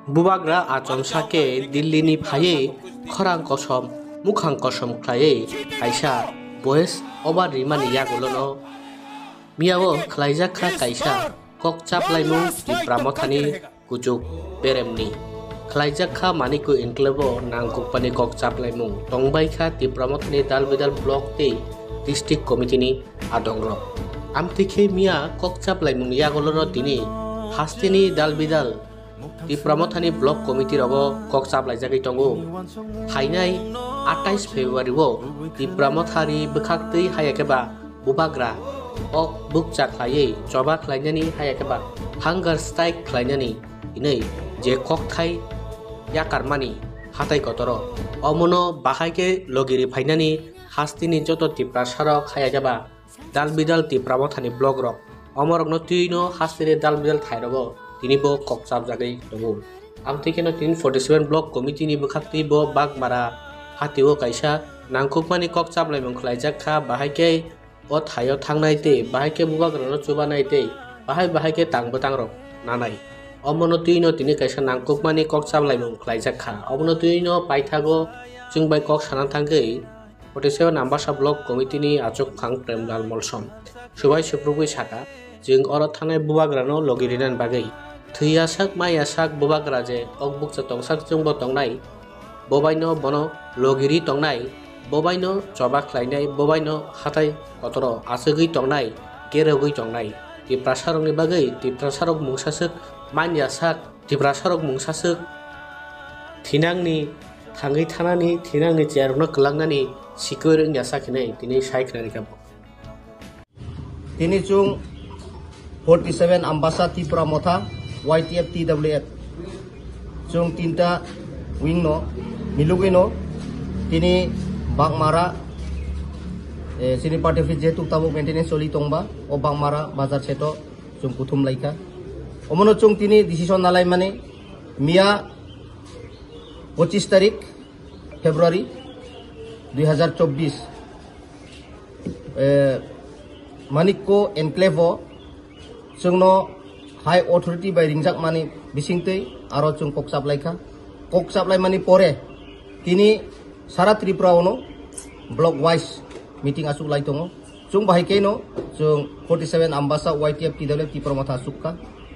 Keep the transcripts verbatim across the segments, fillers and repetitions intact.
Bubagra achomsa khe Delhi ni phaiwi khorang kosom, mukhang kosom khlaiwi kaisa voice over rimani yagulono miyao khlaijak kha kaisa kok chaplaimung Tipra Mothani kuchuk beremni. Khlaijak kha Manikpur enclave o nangkukmani kok chaplaimung tongbai kha Tipra Mothani dal bidal block tei district committee ni adongrok. Amtwi khe miya kok chaplaimung yagulono tini hasteni dal bidal Tipra Mothani block committee rogo kok chaplaijagwi tongo. Phainai atais February o Tipra Mothani bwkhaktwi haya khe ba bubagra kok bukcha khlaiwi choba khlainani haya khe ba hunger strike khlainani hinwi je kokthai yakarmani hatai kotoro omono bahai khe logiri phainani hasteni joto Tiprasarok haya khe ba dal bidal Tipra Mothani block rok omorokno twino hasteni dal bidal thairogo tini bo kok chapjagwi tongo. Amtwi kheno tini forty seven block committee ni bwkhaktwi bo Bagmara hatio kaisa nangkukmani kok chaplaimung khlaijak kha, bahai khe o thaio thangnai tei bahai khe bubagrano chubanai tei bahai bahai khe tang bwtangrok nanai. Omono twino tini kaisa nangkukmani kok chaplaimung khlaijak kha. Omono twino paithago chwng bai kok sana thangwi forty seven Ambasa Block Committee ni achukphang Premlal Molsom subai suprubwi saka, chwng oro thangnai bubagrano logi rinani bagwi. Thwiya sak maya sak bubagra je kok bukcha tongsak chwngbo tongnai, bobaino bono logi ri tongnai, bobaino choba khlainai, bobaino hatai kotoro achugwi tongnai, kerogwi tongnai. Tiprasarokni bagwi Tiprasarok mungsaswk manya sak Tiprasarok mungsaswk thinangni thangwi thanani thinangni chayarokno kwlangnani sikir wngya sak hinwi tini sai khnani kha bo. Tini chwng forty seven Ambasa Tipra Motha Y T F T W F chwng tinta wing no milugwi no tini Bagmara, eh, chini party office jehetu tabuk maintenance choli tongba o Bagmara bazar seto chwng kuthum laikha. Omono chwng tini decision nalaimani miya pochis tarik February dui hazar chobbish, eh, Manikko enclave o chwngno high authority bai ringjakmani bisingtwi aro chwng kok chaplaikha. Kok chaplaimani pore tini sara Tripura ono block wise meeting achuk lai tongo. Chwng bahai khe no chwng forty seven Ambasa Y T F T W Tipra Motha achuk kha.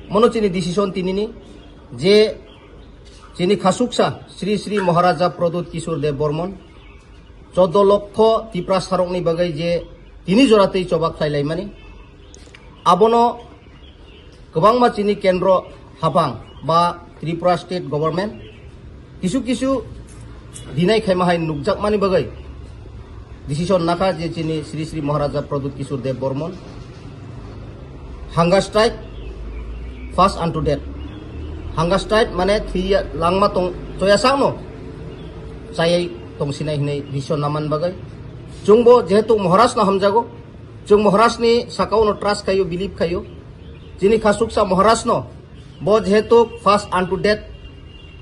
Mono chini decision tinini je chini khasuksa Sri Sri Maharaja Pradyut Kishore Dev Bormon choudo lokho Tiprasarokni bagwi je tini jora tei choba khlai laimani, abono kwbangma chini kendro haphang ba Tripura state government kisu kisu dinai khaima hai nukjakmani bagwi decision nakha je chini Sri Sri Maharaja Pradyut Kishore Dev Bormon hunger strike first unto death. Hunger strike mane thwi langma tong choya sakno chayai tongsinai hinwi decision naman bagwi. Chwngbo jehetu Maharajno hamjago, chwng Maharajni sakao no trust khaio, believe khaio. Chini khasuksa Maharajno bo jehetu first unto death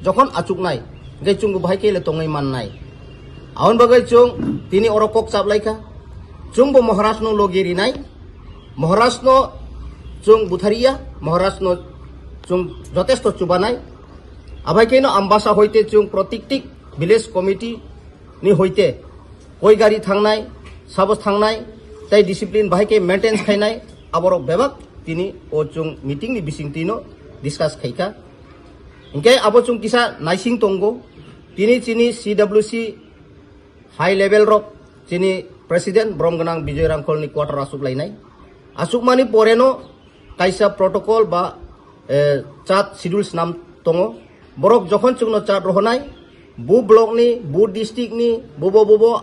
jokhon achuknai, hingke chwngbo bahai khe le tongwi mannai. Aboni bagwi chwng tini oro kok chaplaikha. Chwngbo Maharajno logi rinai, Maharajno chwng buthariya, Maharajno chwng jotesto chubanai. Abai kheno Ambasa hoite chwng protiktik village committee ni hoite koi gari thangnai, sabo thangnai, tei discipline bahai khe maintain khainai, aborok bebak tini o chwng meeting ni bisingtwi no discuss khaikha. Hingke abo chwng kisa naising tongo, tini chini C W C high level rok chini president brom gwnang Bijoy Rangkholni quarter achuk lainai. Achukmani pore no kaisa protocol ba, eh, chat schedule swnam tongo. Borok jokhon chwngno chat rohonai, bu block ni, bu district ni, bubo bubo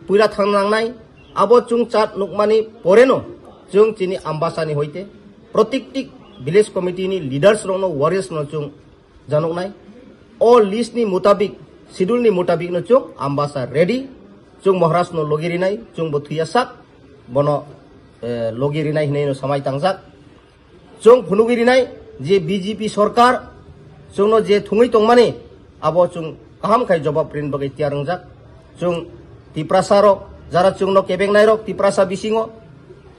puila thang nangnai, abo chwng chat nukmani pore no chwng chini Ambasa ni hoite protiktik village committee ni leaders rok no, warriors no chwng janoknai. O list ni mutabik, schedule ni mutabik no chwng Ambasa ready, chwng Maharaj no logi rinai, chwng bo thwiya sak, bono, eh, logi rinai hinwi no samai tangjak. Chwng phunugwi rinai je B J P sorkar chwngno je thwngwi tongmani, abo chwng kaham khai jobab rin bagwi tiyar wngjak. Chwng Tiprasa rok, jara chwngno kebeng nairok Tiprasa bisingo,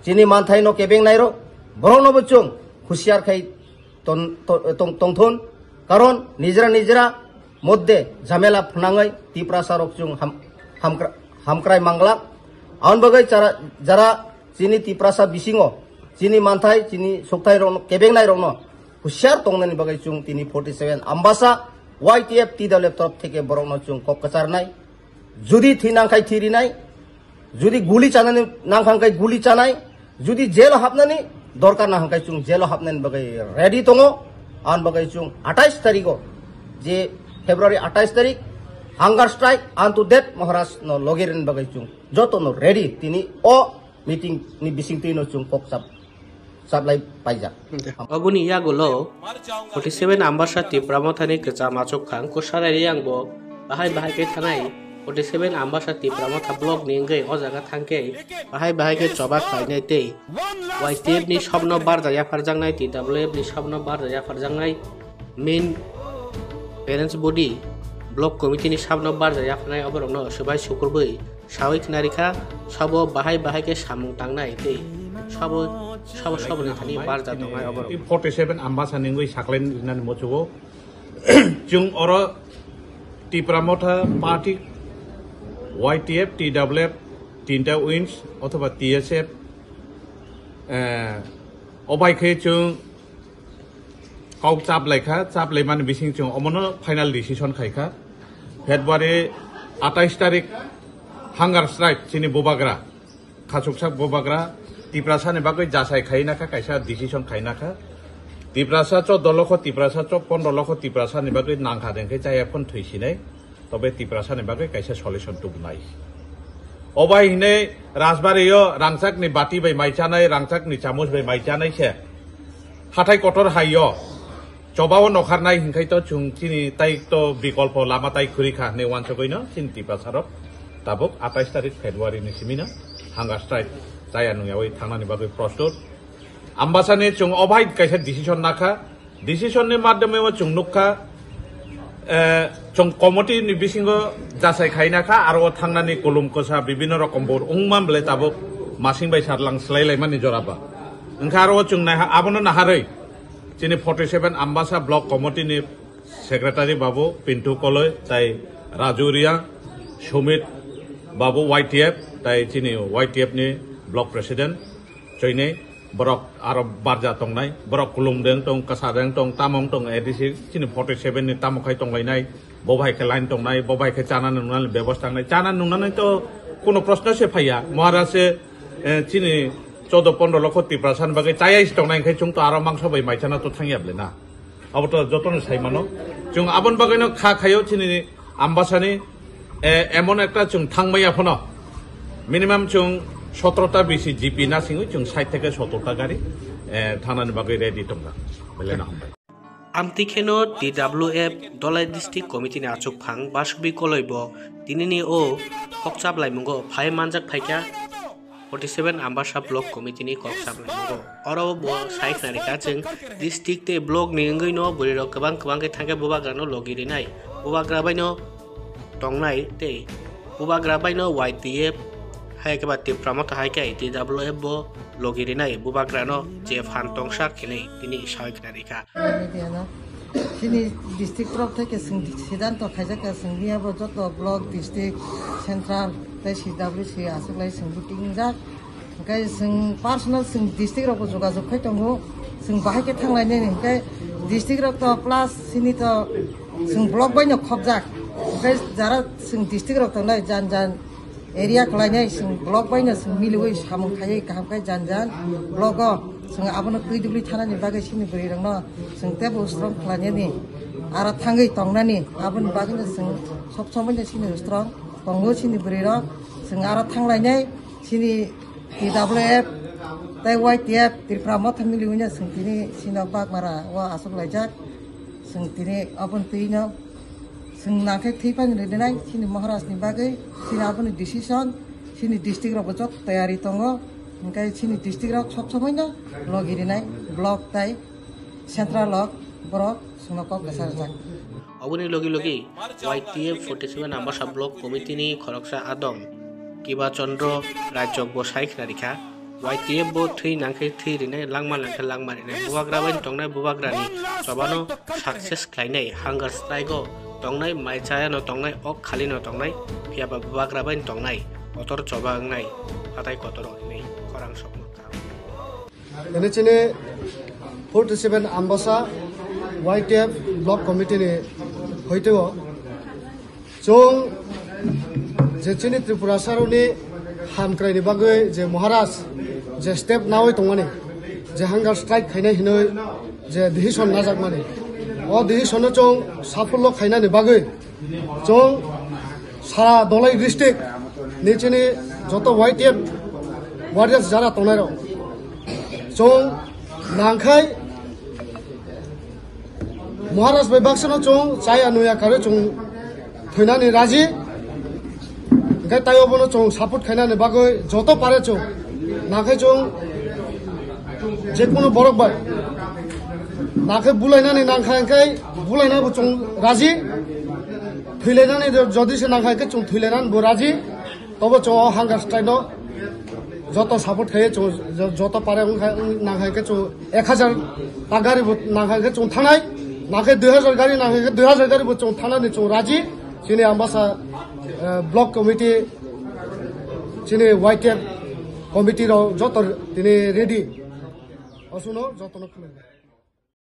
chini manthai no kebeng nairok, borokno bo chwng husiar khai ton-, to-, tong-, tongthon. Karon nijra nijra modde jhamela phwnangwi Tiprasa rok chwng ham-, hamkra-, hamkrai manglak. Aboni bagwi chara-, jara chini Tiprasa bisingo chini manthai, chini sukthai rokno, kebengnai rokno husiar tongnani bagwi chwng tini forty seven Ambasa Y T F T W F torof theke borokno chwng kok kwcharnai. Judi thwi nangkhai thwi rinai, judi guli chanani nangkha hwnkhe guli chanai, judi jelo hapnani dorkar nangkha hwnkhe chwng jelo hapnani bagwi ready tongo. Aboni bagwi chwng atais tarigo, je February atais tarik, hunger strike unto death Maharaj no logi rwna bagwi chwng jotono ready. Tini o meeting ni bisingtwi no chwng kok chap-, chaplai paijak. Oboni yagulo forty seven Ambasa Tipra Mothani kwcham achukphang Kusarai Riyang bo bahai bahai khe thanai. Forty seven Ambasa Tipra Motha block ni wngwi o jaga thangkhe bahai bahai khe choba khlainai tei Y T F ni sobno barja yapharjaknai, T W F ni sobno barja yapharjaknai main parents body block committee ni sabno barja yapharnai oborokno swbai sukurbwi sawi khna rikha, sabo bahai bahai khe samung tangnai tei sabo, sabo, saboni thani barja tongnai oborok. Forty seven Ambasa ningwi saklai rinani muchugo. Chwng oro Tipra Motha Party, Y T F, T W F, tinta wings othoba T S F, eh, obai khe chwng kok chaplai kha, chaplai mani bising chwng omono final decision khai kha. February atais tarik hunger strike chini bubagra, khachuksa bubagra, Tiprasa ni bagwi jasai khai na kha, kaisa decision khai na kha. Tiprasa choddo lokho, Tiprasa cho-, pondro lokho Tiprasa ni bagwi nangkha dengkhe chaya phon thwi sinai. Tobe Tiprasa ni bagwi kaisa solution tubunai. Obai hinwi Rajbari o rangchak ni bati bai mai chanai, rangchak ni chamuch bai mai chanai se. Hathai kotor hai o. Choba o nokharnai hinkhai to chwng chini tai to bikolpo lama tai khuri kha hinwi wansugwi no chini Tiprasa rok tabuk atais tarik February ni simi no hunger strike chaya nungyawi thangnani bagwi prostut. Ambasani chwng obai kaisa decision nakha. Decision ni madhyame o chwng nukha, eh, chwng committee ni bisingo jasai khaina kha, aro o thangnani kolom kwsa bibinno rokom bo wngma bwle tabuk masing bai sarlang swlai laimani jora ba. Wngkha aro o chwng naiha, abono naharwi chini forty seven Ambasa block committee ni secretary babu Pintu Koloi tai Raju Riya, Sumit babu Y T F tai chini Y T F ni block president choinai. Borok aro barja tongnai, borok kulum deng tong, kasa deng tong, tamong tong, A D C chini forty seven ni tamo khai tonglainai, bo bai khe line tongnai, bo bai khe chana nungnani bebosta wngnai, chana nungnani to kuno proshno se phaiya, Maharaj se, eh, chini choudo pondro lokho Tiprasa ni bagwi chayai se tongnai, hwnkhe chwng to aro mangso bai mai chana to thangya bwle na. Abo to jotono sai mano. Chwng aboni bagwino kha khaio chini Ambasani, eh, emon ekta chwng thangmaya phano. Minimum chwng sotro ta bisi G P na singwi chwng sait theke sotro ta gari, eh, thangnani bagwi ready tongkha. Belai no hambai. Amtwi kheno T W F Dholai District Committee ni achukphang Basukbi Koloi bo tinini o khokchap laimungo phai manjak phaikha. Forty seven Ambasa Block Committee ni kok sablaimungo. Oro bo sai khna rikha, chwng district tei block ni wngwi no bwrwi rok kwbang kwbang khe thangkhe bubagra no logi rinai. Bubagra bai no tongnai tei bubagra bai no Y T F hai khe ba Tipra Motha hai khe T W F bo logi rinai. Bubagra no je phan tongsa khinwi tini sai khna rikha. Media no. Chini district torof theke chwng siddhanto khaijak kha, chwng miyabo joto block, district, central tei C W C aswk lai chwng meeting wngjak. Hwnkhe chwng personal chwng district rokbo jogajog khai tongo. Chwng bahai khe thanglainani hwnkhe district rok to plus chini to chwng block bai no khopjak. Hwnkhe jara chwng district rok tongnai jan jan area kwlainai chwng block bai no chwng miliwi samung khaiwi kaham khe jan jan block o chwng abono twi dubli thanani bagwi chini bwrwi rokno chwng teibo strong khlainani aro thangwi tongnani aboni bagwi no chwng sob somoi no chini strong tongo chini bwrwi rok chwng aro thanglainai chini T W F tei Y T F Tripura Motha miliwi no chwng tini chini Bagmara o achuk laijak chwng tini aboni twi no Chwng nangkhe thwi phani rwdinai chini Maharaj ni bagwi, chini aboni decision, chini district rok bo joto tayari tongo, hwnkhe chini district rok sob somoi no logi rinai block tai central rok borok chwngno kok kwsa rwjak. Oboni logi logi Y T F forty seven Ambasa Block Committee ni khoroksa adong Kiba Chandra Rajok bo sai khna rikha. Y T F bo thwi nangkhe thwi rinai, langma nangkhe langma rinai. Bubagra bai tongnai, bubagrani chobano success khlainai, hunger strike o tongnai, mai chaya no tongnai, ok khali no tongnai, phiya ba bubagra bai tongnai, kotor choba wngnai, hatai kotor wngnai, khorang sokma kha. Ini chini forty seven Ambasa Y T F Block Committee ni hoiteo chwng je chini Tripura saroni hamkraini bagwi je Maharaj je step nawi tongmani, je hunger strike khainai hinwi je decision najakmani, o decision no chwng saphullo khainani bagwi chwng sara Dholai district ni chini joto Y T F warriors jara tongnai rok chwng nangkhai Maharaj bai baksano chwng chaya nuya karwi chwng thwinani raji. Hingke tai obono chwng support khainani bagwi joto pare chwng nangkhai chwng jekunu borok bai nangkhai bulainani nangkha hingke bulainabo chwng raji. Thwilainani jodi se nangkha hingke chwng thwilainani bo raji. Tobo chwng o hunger strike no joto support khaye chwng jo-, joto pare wngkha, wng nangkha hingke chwng ek hazar ta gari bo nangkha hingke chwng thanai, nangkhe dui hazar gari nangkha hingke dui hazar gari bo chwng thanani chwng raji. Chini Ambasa, eh, block committee, chini Y T F committee rok joto tini ready. Osuno jotono khulumkha.